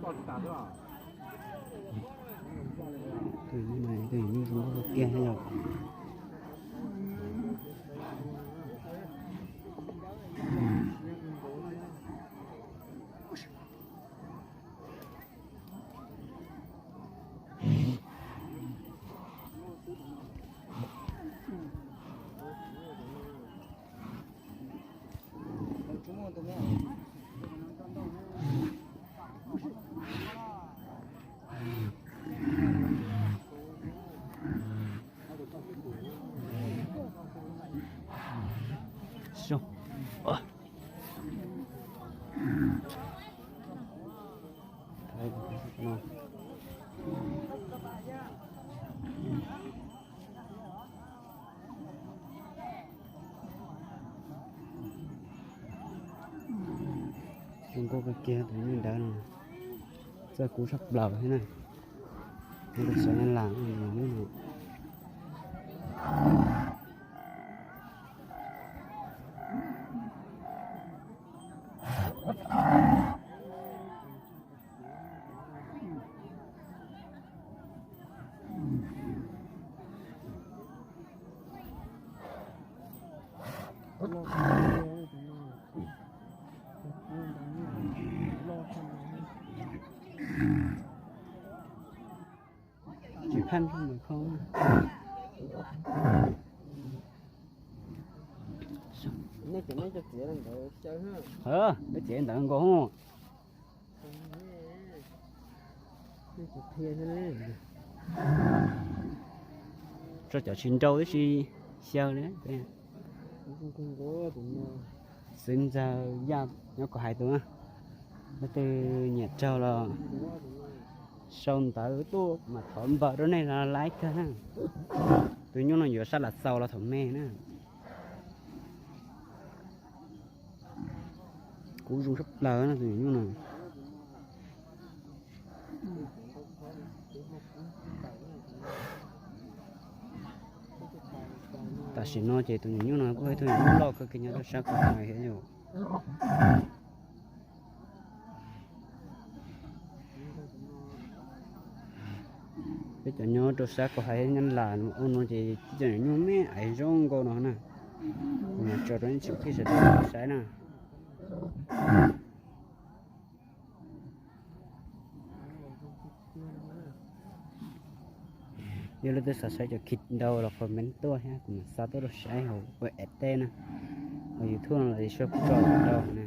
Tus nyuj zoo nkauj kiag thiab yom. Zoo nkauj kawg kiag tus nyuj ntawd no, txawj kub tshaj plaws thiab na. Nyob rau xeev Nyab Laj no. Tsis phaj ntsuj mus kho. Peb txiav ntawd nkaus. Tso cov tsis nrau tib si xyaw li. Xwb ntxawg Yaj nyob Kos Hais tus, leej twg nyiam raug los sau ntawv tuaj mas thov npawb rau nej los laib kawg na. Tus nyuj no yuav sab lam xaus los thaum me na. Kub zoo tshaj plaws na tus nyuj no. Tam sim no ces tus nyuam nyuj no kuj yog ib tug nyuam nyuj loj kawg kiag nyob rau sab Kos Hais thiab yom. Peb cov nyob rau sab Kos Hais Nyab Laj ua no ces cov nyuam nyuj me aiv zoo nkauj no na. Kuv mam tso rau nej tsoom phooj ywg sawv daws saib na. Yog leej twg xav saib cov khis ntau los comment tuaj thiab kuv mam xa tuaj rau saib hauv web teb na. Hauv YouTube no los sau kuv tso rau na.